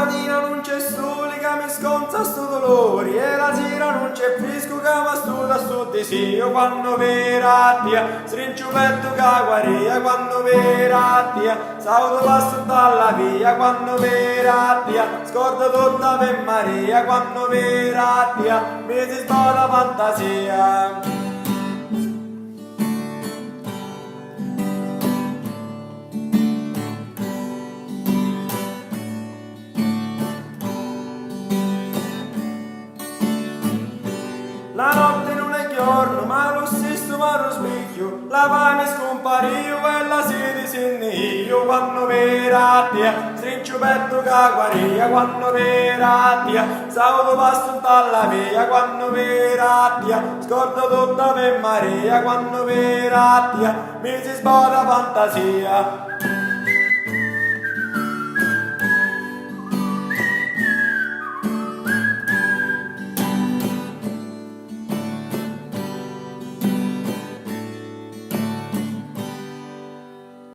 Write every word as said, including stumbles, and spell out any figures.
Matina nun c'è suli ca mi sconza stu duluri, e la sira nun c'è friscu ca m'astuta stu disìu. Quannu viru a tia, strinciu pettu ca guarìa. Quannu viru a tia, sautu passu nta la via. Quannu viru a tia, scordu tutta Ave Maria. Quannu viru a tia, mi si sbota fantasia. La notti nun è jornu, ma lu stissu m'arrusbigghiu, la fami scumparìu e la siti si nni ìu. Quannu viru a tia, strinciu pettu ca guarìa. Quannu viru a tia, sautu passu nta la via. Quannu viru a tia, scordu tutta Ave Maria. Quannu viru a tia, mi si sbota fantasia.